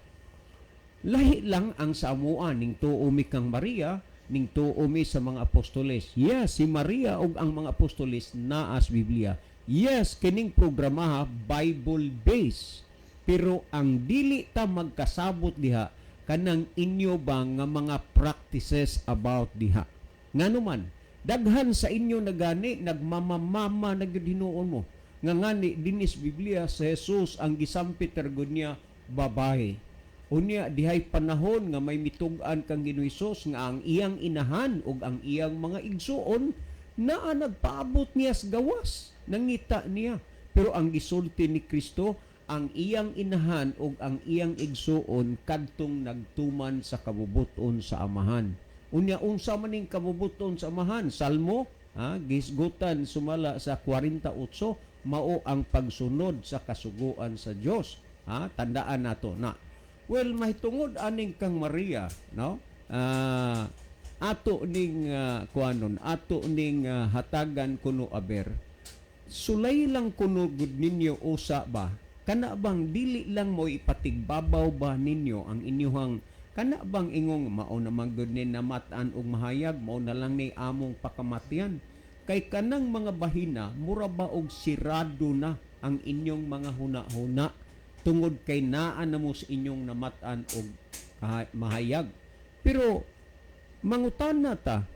Lahi lang ang sa amuan ning tuo mi kang Maria, ning tuo mi sa mga apostoles. Yes, si Maria ug ang mga apostoles naa sa Biblia. Yes, kining programa ha, Bible base. Pero ang dili ta magkasabot diha kanang inyo ba nga mga practices about diha. Ngano man, daghan sa inyo na gani nagmamamama na gyud hinuon mo. Nga ngani dinis Biblia sa Jesus ang gisampit ergon niya babae. Unya dihay panahon nga may mitug-an kang Ginoo Hesus nga ang iyang inahan ug ang iyang mga igsuon naa nagpaabot niya sa gawas, nangita niya. Pero ang gisulti ni Kristo, ang iyang inahan ug ang iyang igsuon kadtong nagtuman sa kabubuton sa Amahan. Unya unsa man ning kabubuton sa Amahan? Salmo, ha, gisgutan sumala sa 48, mao ang pagsunod sa kasuguan sa Dios. Ha, tandaan nato na. Well, mahitungod aning kang Maria, no? Ato ning kuanon, ato ning hatagan kuno aber. Sulay lang kuno gud ninyo usa ba? Kana bang dili lang mo ipatigbabaw ba ninyo ang inyuhang kana bang ingong mao na man gud ni namat-an og mahayag, mao na lang ni among pakamatian? Kay kanang mga bahina mura ba og sirado na ang inyong mga huna-huna tungod kay naa na mo sa inyong namat-an og mahayag. Pero mangutana ta,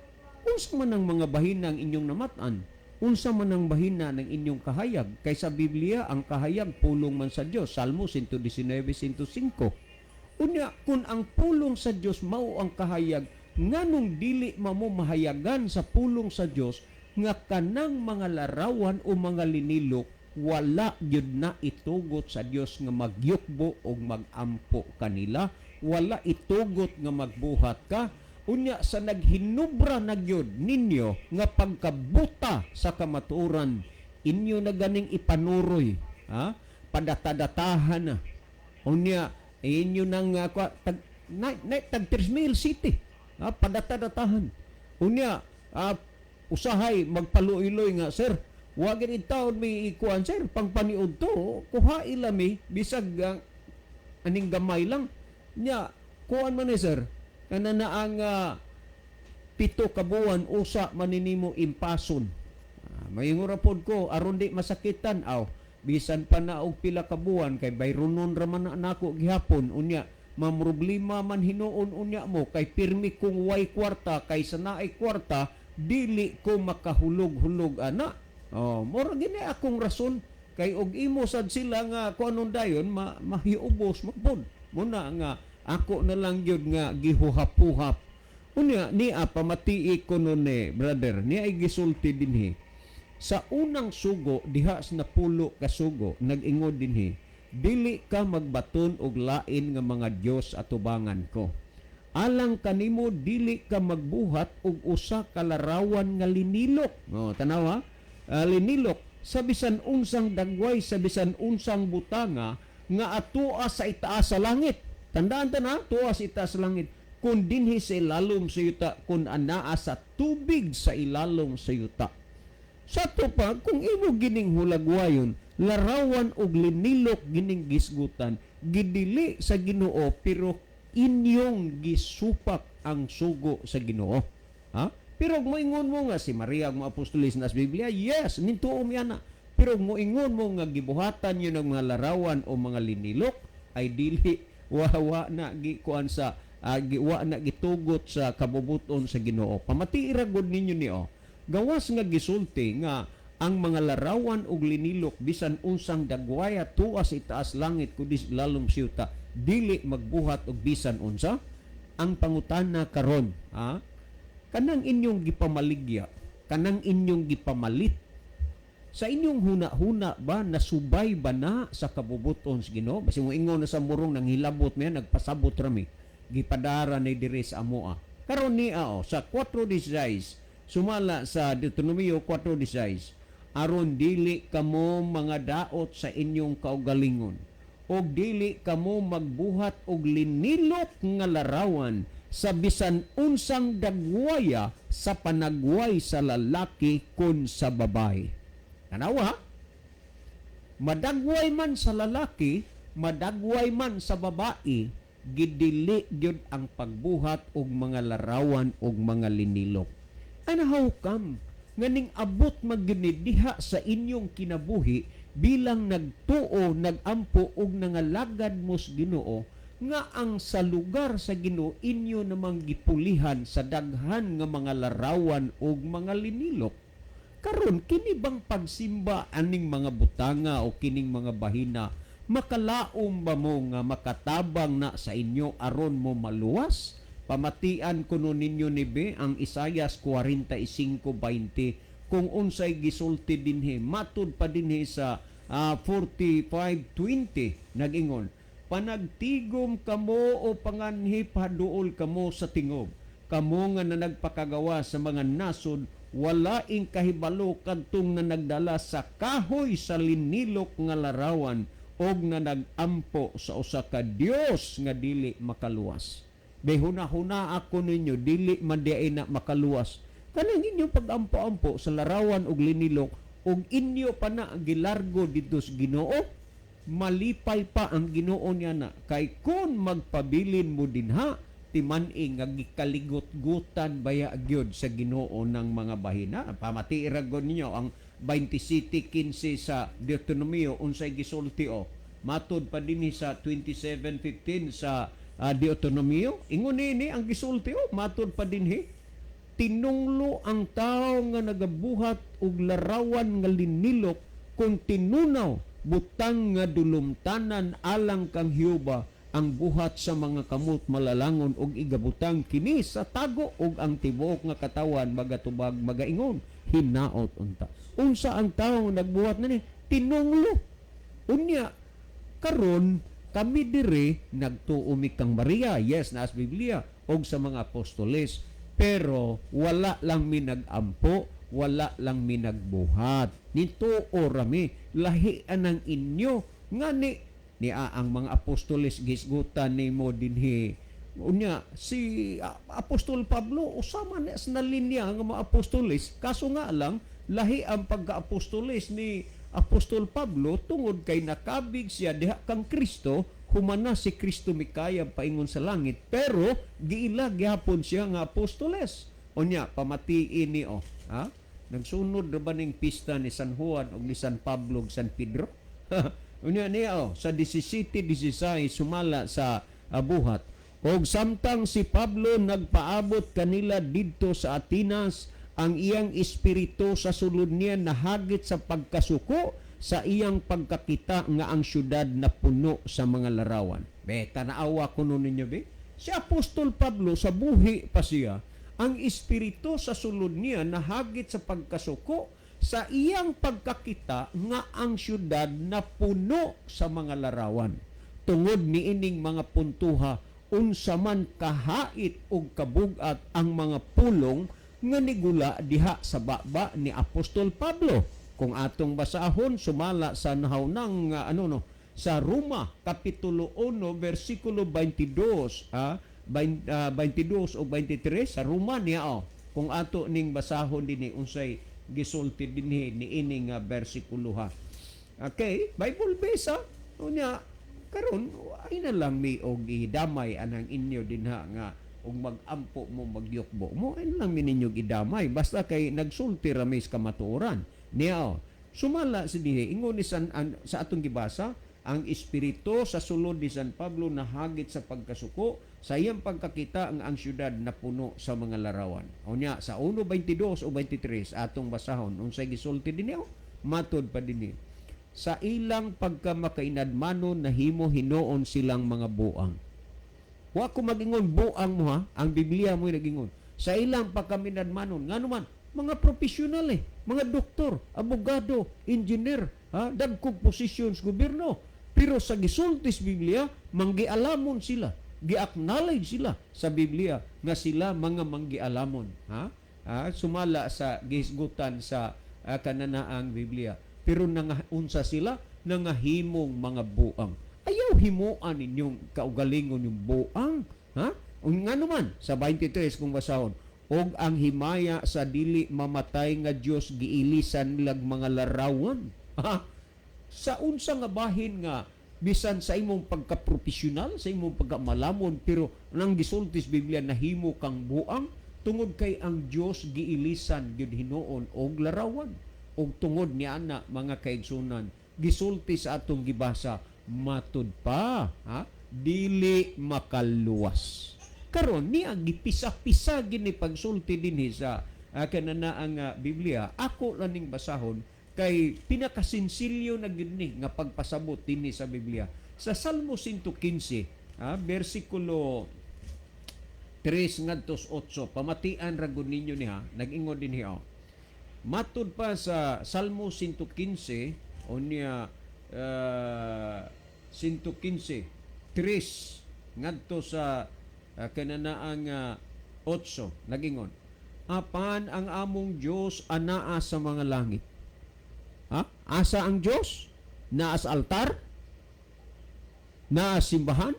unsa man ang mga bahina ang inyong namat-an? Unsa man ang bahina ng inyong kahayag? Kay sa Biblia, ang kahayag pulong man sa Dios. Salmo 119:105. Unya, kung ang pulong sa Dios mao ang kahayag, nganong dili mamo mahayagan sa pulong sa Dios nga kanang mga larawan o mga linilok wala gyud na itugot sa Dios nga magyukbo o magampo kanila, wala itugot nga magbuhat ka? Unya sa naghinubra na gyud ninyo nga pagkabuta sa kamatuoran, inyo na ganing ipanuroy, ha, padatadatahan na. Unya inyo nang tag, na, tag 3,000 City, ha, padatadatahan. Unya usahay magpaluiloy nga, "Sir, wag gid taon may ikuan, sir, pangpaniud to, kuha ila mi bisag aning gamay lang." Nya kuan man ni sir, kana na ang 7 ka buwan usa man nimo impason. Mayingura pod ko aron di masakitan, aw bisan pa na og pila ka buwan kay bayronon ra man na nako gihapon. Unya mamroblema man hinuon unya mo kay pirmi kong way kwarta, kay sa naay kwarta dili ko makahulog-hulog ana. Oh, mora gini akong rason kay og imo sad sila nga kuanon dayon mahiubos mapod muna nga ako na lang gyud nga gihuhap-huhap. Unya niya pamatii ko nun eh, brother, niya ay gisulti dinhi sa unang sugo diha sa napulo ka sugo. Nag-ingon dinhi, "Dili ka magbaton og lain nga mga Dios atubangan ko. Alang kanimo dili ka magbuhat og usa ka larawan nga linilok." Oh, tanawa, linilok sa bisan unsang dagway, sa bisan unsang butanga nga atoa sa itaas sa langit. Tandaan ta na, atoa sa itaas sa langit. Kung dinhi sa ilalom sa yuta, kung anaa sa tubig sa ilalom sa yuta. Sa ato pa, kung imo gining hulagwayon, larawan og linilok gining gisgutan, gidili sa Ginoo pero inyong gisupak ang sugo sa Ginoo. Ha? Pero moingon mo nga si Maria ang mga apostolis na sa Biblia, yes, nintuo mi ana. Pero moingon mo nga gibuhatan yun ang mga larawan o mga linilok, ay dili wa na gikuan sa wa na gitugot sa kabubuton sa Ginoo. Pamati ra gud ninyo ni oh. Gawas nga gisulti nga ang mga larawan og linilok bisan unsang dagwaya tuas itaas langit kundi lalom siyuta dili magbuhat og bisan unsa. Ang pangutana karon, ha? Kanang inyong gipamaligya, kanang inyong gipamalit, sa inyong huna-huna ba nasubay ba na sa kabubuton sa Ginoo? Basi mo ingon na sa murong nang hilabot mi, nagpasabot rami. Gipadara ni diri sa amoa. Karon niya oh, sa 4:16, sumala sa Deuteronomio 4:16, aron dili kamo mga daot sa inyong kaugalingon og dili kamo magbuhat og linilok nga larawan sa bisan unsang dagwaya sa panagway sa lalaki kun sa babae. Tanawa, ha? Madagway man sa lalaki, madagway man sa babae, gidili gyud ang pagbuhat og mga larawan og mga linilok. And how come nga ning abot magyud ni diha sa inyong kinabuhi bilang nagtuo, nagampo og nangalagad mo sa Ginoo, nga ang sa lugar sa Ginoo inyo namang gipulihan sa daghan nga mga larawan og mga linilok? Karon kini bang pagsimba aning mga butanga o kining mga bahina, makalaom ba mo nga makatabang na sa inyo aron mo maluwas? Pamatian kuno ninyo ni be ang Isayas 45:20 kung unsay gisulti dinhi, matud pa dinhi sa 45:20. Nagingon, "Panagtigom kamo o panganhi, paduol kamo sa tingob, kamo nga nanagpakagawa sa mga nasod, walaing kahibalo kadtong na nagdala sa kahoy sa linilok nga larawan og na nagampo sa usa ka Dios nga dili makaluwas." Behuna-huna ako ninyo, dili man diay na makaluwas. Kanang inyong pag-ampo-ampo sa larawan og linilok og inyo pa na gilargo didto sa Ginoo, malipay pa ang Ginoo niya na kay kun magpabilin mo dinha, timan-i nga gikaligot-gutan baya gyud sa Ginoo ng mga bahina. Pamati ra gud ninyo ang 27:15 sa Deuteronomio, unsay gisulti o. Matod pa dinhi sa 27:15 sa Deuteronomio, ingon nini ang gisulti o, matod pa dinhi, tinunglo ang tao nga nagabuhat og larawan nga linilok kung tinunaw butang nga dulumtanan alang kang Jehova ang buhat sa mga kamot malalangon og igabutang kini sa tago og ang tibuok nga katawan magatubag magaingon hinaot unta. Unsa ang tao nga nagbuhat na ni? Tinunglo. Unya karon kami dire nagtuo mi kang Maria, yes, naas Biblia og sa mga apostoles, pero wala lang mi nagampo, wala lang mi nagbuhat. Nituo rami, lahi anang inyo ngani niya ang mga apostoles gisgutan nimo dinhi. Unya si Apostol Pablo usama na sa linya nga mga apostoles, kaso nga lang lahi ang pagka-apostoles ni Apostol Pablo tungod kay nakabig siya diha kang Kristo humana si Kristo mikayab paingon sa langit, pero giila gihapon siya nga apostoles. Unya pamatiin ni oh, ha? Nagsunod ra ba ning pista ni San Juan og ni San Pablo ug San Pedro? Unya niya oh, sa 17:16 sumala sa Buhat. Og samtang si Pablo nagpaabot kanila didto sa Atenas, ang iyang espiritu sa sulod niya nahagit sa pagkasuko sa iyang pagkakita nga ang syudad na puno sa mga larawan. Be, tanaawa kuno ninyo be. Si Apostol Pablo sa buhi pa siya, ang espiritu sa sulod niya nahagit sa pagkasuko sa iyang pagkakita nga ang syudad na puno sa mga larawan. Tungod niining mga puntuha, unsa man kahait og kabugat ang mga pulong nga nigula diha sa baba ni Apostol Pablo. Kung atong basahon sumala sa nahawnang ano no sa Roma kapitulo 1 bersikulo 22, 20, 22 o 23 sa Roma niya, oh. Kung ato ning basahon dinhi, unsay gisulti dinhi niini nga bersikulo, ha? Okay, Bible base, ha. Unya karon ay na lang mi og idamay anang inyo dinha nga og magampo mo, magyukbo mo, ay na lang mi ninyo idamay basta kay nagsulti ra mi sa kamatuoran niya, oh. Sumala si dinhi, ingon ni San sa atong gibasa, ang espiritu sa sulod ni San Pablo nahagit sa pagkasuko sa iyang pagkakita ang syudad napuno sa mga larawan. Unya sa 1:22 o 23 atong basahon unsay gisulti dinhi, oh. Matod pa dinhi, sa ilang pagkamakainadmanon nahimo hinuon silang mga buang. Wa ko magingon buang mo, ha. Ang Biblia mo nagingon. Sa ilang pagkaminadmanon, ngano man mga profesional eh, mga doktor, abogado, engineer, ha, dagkog posisyon sa gobyerno. Pero sa gisulti sa Biblia, manggialamon sila. Gi-acknowledge sila sa Biblia nga sila mga manggialamon, ha? Ha, sumala sa gihisgutan sa kananaang Biblia. Pero unsa sila? Nangahimong mga buang. Ayaw himuan ninyong kaugalingon yung buang, ha? Ug ngano man sa 23 kung basahon, og ang himaya sa dili mamatay nga Dios giilisan nilag mga larawan. Ha? Sa unsa nga bahin nga bisan sa imong pagka-profesional, sa imong pagkamalamon, pero nang gisulti sa Biblia nahimo kang buang tungod kay ang Dios giilisan gyud hinuon og larawan. Og tungod ni ana, mga kaigsunan, gisulti sa atong gibasa, matud pa, ha, dili makaluwas. Karon niya gipisa-pisa gini pagsulti dinhi sa kananaang Biblia. Ako lang ning basahon kay pinakasinsilyo na gyud ni nga pagpasabot dinhi sa Biblia. Sa Salmo 115, ha, bersikulo 3 ngadto 8, pamatian ra gud ninyo niya. Nag-ingon dinhi, oh. Matud pa sa Salmo 115, unya 115 3 ngadto sa kananaang 8, nagingon, "Apan ang among Dios anaa sa mga langit." Ha? Asa ang Dios? Naa sa altar? Naa simbahan?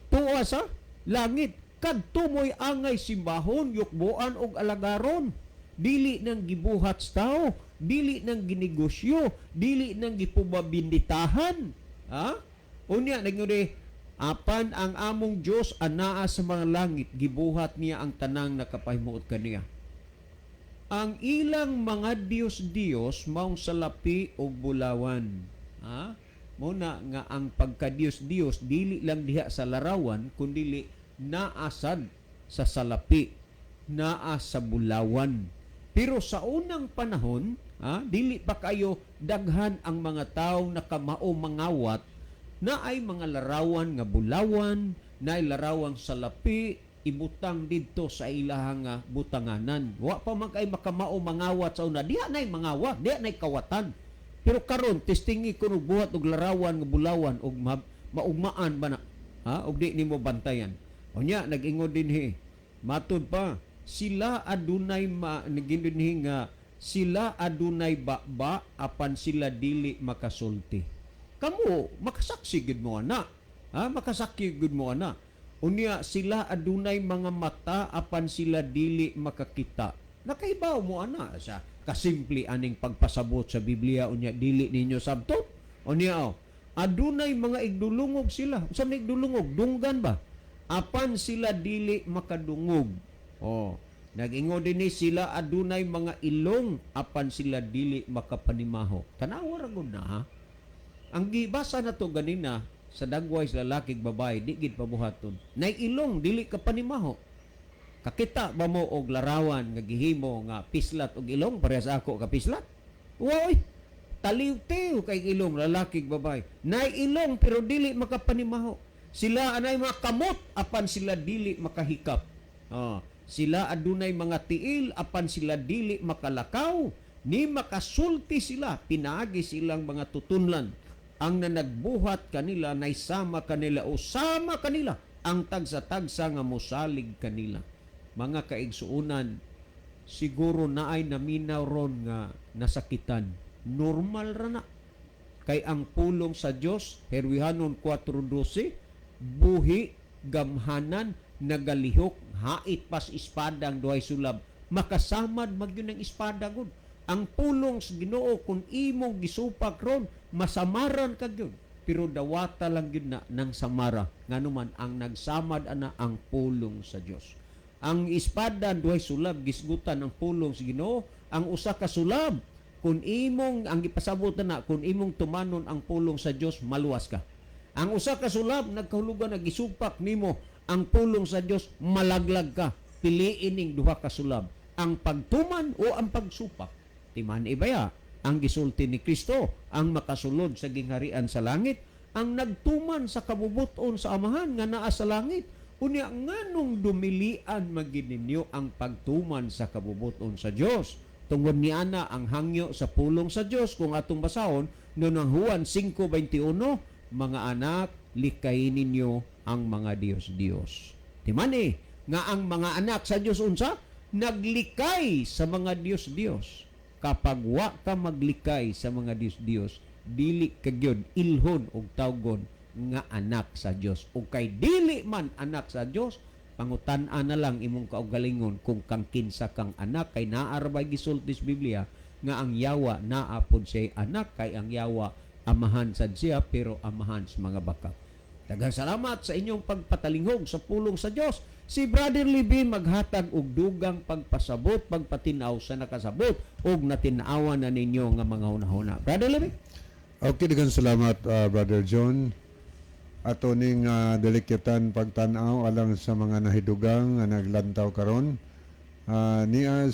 Tuwa sa langit. Kadto mo'y angay simbahon, yukbuan og alagaron. Dili nang gibuhat sa tao, dili nang ginegosyo, dili nang gipubabinditahan. Ha? Unya nagngudi, "Apan ang among Dios anaa sa mga langit, gibuhat niya ang tanang nakapahimuot kaniya. Ang ilang mga Diyos-Diyos maong salapi og bulawan." Ha? Muna nga ang pagka-Diyos-Diyos dili lang diha sa larawan kundili naasad sa salapi, naa sa bulawan. Pero sa unang panahon, ha, dili pa kayo daghan ang mga tawo nakamao mangawat, na ay mga larawan nga bulawan, na ay larawang salapi, ibutang didto sa ilahang nga butanganan. Wa pa man kay makamao mangawat sa una. Diha na'y mangawat, diha na'y kawatan. Pero karon testingi kuno buhat og larawan nga bulawan og maugmaan ba na? Ha? Og di nimo bantayan. Unya nag-ingon dinhi. Matud pa, sila adunay ma nagindinhi nga sila adunay baba apan sila dili makasulti. Kamo makasaksi gid mo ana. Ha? Makasaksi gid mo ana. Unya sila adunay mga mata apan sila dili makakita. Nakaibaw mo ana sa kasimple aning pagpasabot sa Biblia, unya dili ninyo sabtot. Unya, oh, adunay mga igdulungog sila. Unsa man igdulungog? Dunggan ba? Apan sila dili makadungog. Oh, nag-ingon dinhi, sila adunay mga ilong apan sila dili makapanimaho. Tanawa ra gud na, ha. Ang gibasa na to ganina sa dagway sa lalaki ug babae, di gid pabuhaton. Nay ilong, dili ka panimaho. Kakita ba mo og larawan nga gihimo nga pislat og ilong parehas ako ka pislat? Woy, taliw-tiw kay ilong lalaki ug babae. Nay ilong pero dili makapanimaho. Sila anay mga kamot apan sila dili makahikap. Oh, sila adunay mga tiil apan sila dili makalakaw, ni makasulti sila pinaagi silang mga tutunlan. Ang nanagbuhat kanila nay sama kanila o sama kanila ang tagsa-tagsa nga mosalig kanila. Mga kaigsuonan, siguro naay naminaw ron nga nasakitan. Normal ra na. Kay ang pulong sa Dios, Herwihanon 4:12, buhi Gamhanan, nagalihok, hait pas espada ang duhay sulab. Makasamad magyud ang espada gud. Ang pulong sa Ginoo, kung imong gisupak ron, masamaran ka gyud. Pero dawata lang gyud na ng samara, nganuman ang nagsamad ana ang pulong sa Dios. Ang espada ang duhay sulab gisgutan ang pulong sa Ginoo. Ang usa ka sulab, kung imong ang gipasabot na, kung imong tumanon ang pulong sa Dios, maluwas ka. Ang usa ka sulab nagkahulugan nga gisupak nimo ang pulong sa Dios, malaglag ka. Piliin ning duha ka sulab, ang pagtuman o ang pagsupak. Timan ibaya ang gisulti ni Kristo, ang makasulod sa gingharian sa langit ang nagtuman sa kabubuton sa Amahan nga naa sa langit. Unya nganong dumilian magid ninyo ang pagtuman sa kabubuton sa Dios? Tungod ni ana ang hangyo sa pulong sa Dios, kung atong basahon no ng Juan 5:21, "Mga anak, likayin ninyo ang mga Diyos-Diyos." Timani nga ang mga anak sa Dios unsa? Naglikay sa mga Diyos-Diyos. Kapag wa ka maglikay sa mga Diyos-Diyos, dili ka gyud ilhon og tawgon nga anak sa Dios. Ug kay dili man anak sa Dios, pangutan-an na lang imong kaugalingon kung kang kinsa kang anak, kay naa ra bay gisulti sa Biblia nga ang yawa naa pod siya anak, kay ang yawa amahan sad siya, pero amahan sa mga baka. Daghang salamat sa inyong pagpatalinghog sa pulong sa Dios. Si Brother Libby maghatag og dugang pagpasabot, pagpatinaw sa nakasabot ug natin-awan na ninyo nga mga hunahuna. Brother Libby. Okay, daghang salamat, Brother John. Ato ning dalikyatan pagtan-aw alang sa mga nahidugang nga naglantaw karon. Niya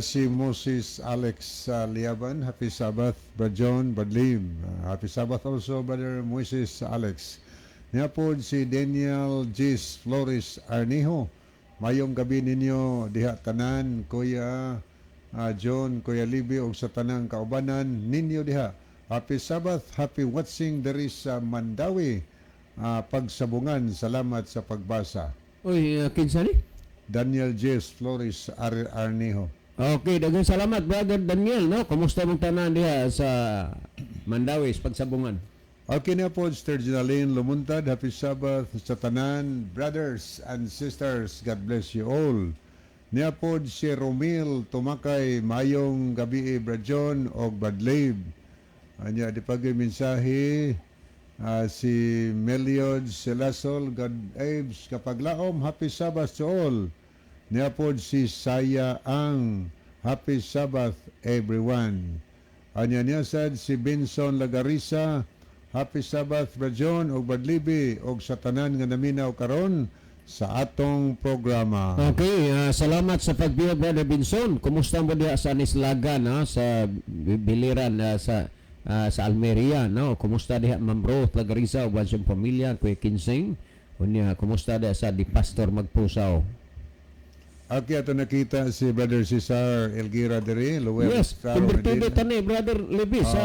si Moses Alex Liaban. Happy Sabbath, Brother John, Brother Lim. Happy Sabbath also, Brother Moses Alex. Niya po si Daniel Gis Flores Arnijo. Mayong gabi ninyo diha tanan, Kuya John, Kuya Libby, ug sa tanang kaubanan ninyo diha. Happy Sabbath, happy watching diri sa Mandawi. Pagsabungan, salamat sa pagbasa. Uy, kinsa ni? Daniel Gis Flores Arnijo. Okay, daghang salamat, Brother Daniel, no? Kumusta mong tanan diha sa Mandawi, pagsabungan? Okay na po, Sister Ginaline Lumuntad. Happy Sabbath sa tanan, brothers and sisters. God bless you all. Niya po si Romil Tumakay, mayong gabi, Brad John o Brad Leib. Anya, di pag mensahe si Meliod Selasol, God Abes, kapaglaom, happy Sabbath to all. Niya po si Saya Ang, happy Sabbath everyone. Anya niya sad si Benson Lagarisa, happy Sabbath, Brad John og Brad Libby og sa tanan nga naminaw karon sa atong programa. Okay, salamat sa pagbiya, Brother Benson. Kumusta mo diha sa Nislagan, ha, sa Biliran, sa Almeria, no? Kumusta diha, Ma'am Ruth Lagarisa ug siyang pamilya, Kuya Kinsing? Unya, kumusta diha sa di Pastor Magpusaw? Okay, ato nakita si Brother Cesar Elgira diri, Lower Yes, Claro, kumbirtido Medina. tani, Brother Levi, sa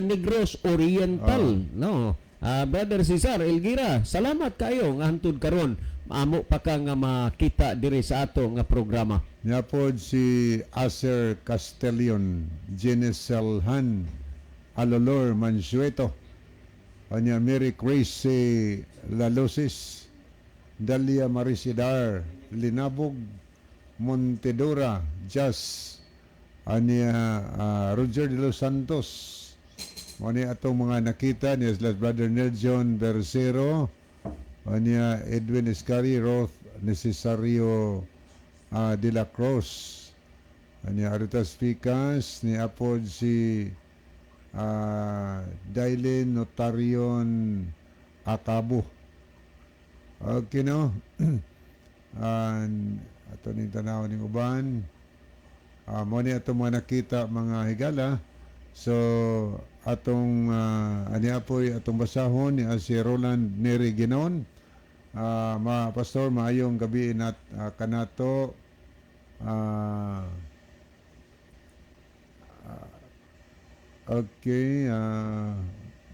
Negros Oriental, no? Brother Cesar Elgira, salamat kayo nga hantud karon amo pa ka nga makita diri sa ato nga programa. Niya po si Acer Castellion, Geneselhan, Alolor Mansueto, Anya Mary Grace Lalosis, Dalia Marisidar, Linabog, Montedora, Jas, Anya Roger de los Santos, mo ni atong mga nakita niya sila Brother Nelson Bercero, anya Edwin Escari, Roth Necesario de la Cruz, anya Aritas Picas, ni apod si Dailin Notarion Acabo. Okay, no? An ato ning tanaw ning uban. Mo ni atong mga nakita, mga higala. So atong ani apoy atong basahon ni si Roland Neri Ginon. Ma pastor, maayong gabi nat kanato. Okay,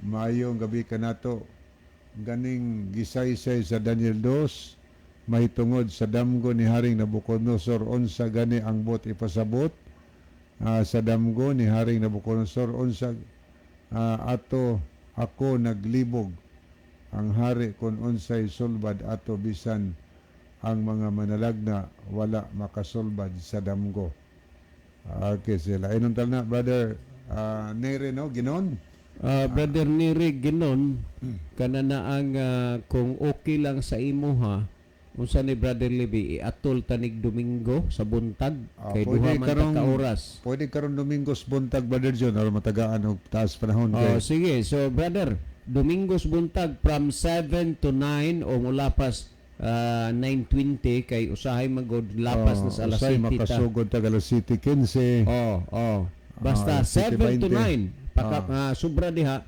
maayong gabi kanato. Ganing gisaysay sa Daniel 2 mahitungod sa damgo ni Haring Nabucodonosor, unsa gani ang buot ipasabot sa damgo ni Haring Nabucodonosor, unsa ato ako naglibog. Ang hari kung unsay sulbad ato, bisan ang mga manalagna wala makasulbad sa damgo. Okay, sila. Inuntal na, Brother Nere, no? Ginon? Brother Neri Ginon, kana na ang kung okay lang sa imuha, unsa ni, Brother Libby, iatol tanig Domingo sa buntag kay pwede duha man ta ka oras. Pwede karon Domingos buntag, Brother John, aron matagaan og taas panahon Oh, kay sige. So brother, Domingos buntag from 7 to 9 o mulapas 9:20 kay usahay magod lapas na sa alas Usay 7 ta. makasugod tag alas 7:15. Oh. Basta 7:20. 7 to 9. Paka sobra diha,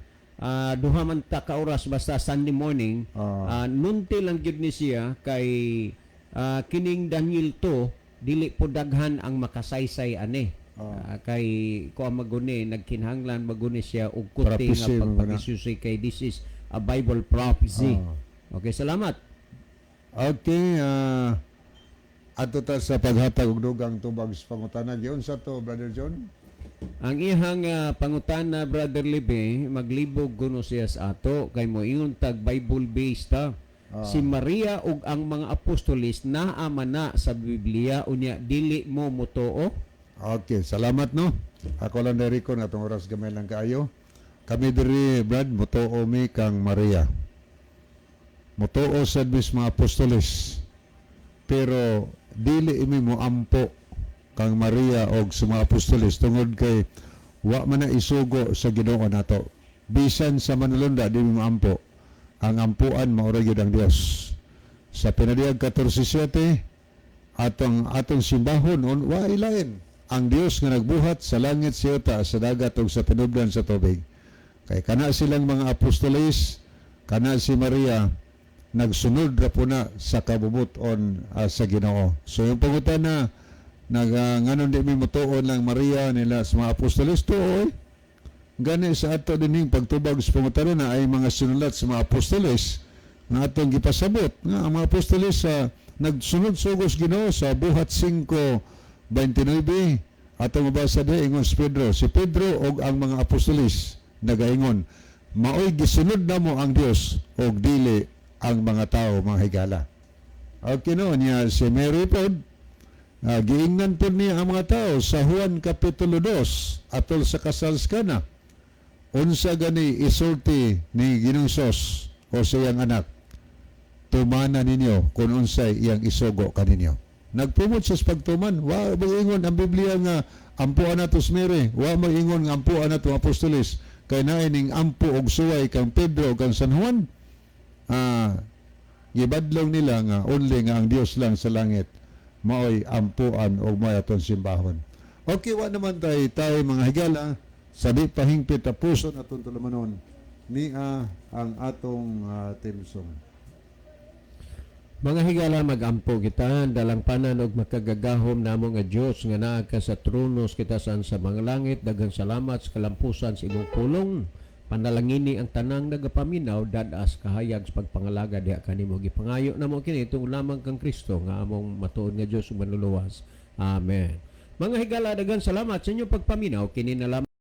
duha man ta ka oras basta Sunday morning. Nunti lang gyud ni siya kay kining Daniel 2 dili po daghan ang makasaysay ani. Kay kuan maguni, nagkinahanglan maguni siya og kuti nga Prophecy, mga na. pagpakisusi kay this is a Bible prophecy. Okay, salamat. Okay, ato ta sa paghatag og dugang tubag sa pangutana. Giunsa to, Brother John? Ang ihang pangutana, Brother Libe, maglibog kuno siya sa ato kay moingon tag Bible based ta. Si Maria ug ang mga apostoles naa man na sa Biblia, unya dili mo motoo? Okay, salamat, no. Ako lang diri ko atong oras gamay lang kaayo. Kami diri, Brad, motoo mi kang Maria. Motoo sad mis mga apostoles. Pero dili imi mo ampo kang Maria og sa mga apostoles tungod kay wa man na isugo sa Ginoo nato. Bisan sa manulunda di mi moampo. Ang ampuan mao ra gyud ang Dios. Sa Pinadiyag 14:7, atong atong simbahon on wa ilain ang Dios nga nagbuhat sa langit, sa yuta, sa dagat ug sa tinubdan sa tubig. Kay kana silang mga apostoles, kana si Maria, nagsunod ra po na sa kabubut-on sa Ginoo. So yung pangutana nag nganon di mi motuon lang Maria nila sa mga apostoles, tuoy. Gani sa ato dining pagtubag sa pangutana na ay mga sinulat sa mga apostoles nga atong gipasabot nga ang mga apostoles sa nagsunod sugos Ginoo sa Buhat 5:29. Atong mabasa di, ingon si Pedro og ang mga apostoles nagaingon, "Maoy gisunod namo ang Dios og dili ang mga tao," mga higala. Okay, no? Niya si Mary pod, giingnan pod niya ang mga tao sa Juan Kapitulo 2 atol sa kasal sa Kana. Unsa gani isulti ni Ginoong Sos o sa iyang anak? "Tumana ninyo kung unsay iyang isugo kaninyo." Nagpumot siya sa pagtuman. Wa mag-ingon ang Biblia nga ampuan nato si Mary. Wa mag-ingon nga ampuan nato ang apostoles. Kay naay ning ampo og suway kang Pedro kang San Juan. Gibadlong nila nga only nga ang Dios lang sa langit maoy ampuan og maoy aton simbahon. Okay, wa naman tayo tayo mga higala sa di pahingpit a puso atong tulumanon niya ang atong theme song. Mga higala, magampo kita. Dalangpanan og makagagahom namo nga Dios nga naa ka sa trono sa kitasan sa mga langit, daghang salamat sa kalampusan sa imong pulong. Panalangini ang tanang nagapaminaw, dad-as kahayag sa pagpangalaga diha kanimo. Gipangayo namo kini tungod lamang kang Kristo nga among matuod nga Dios ug Manluluwas. Amen. Mga higala, daghang salamat sa inyong pagpaminaw. Kini na lamang.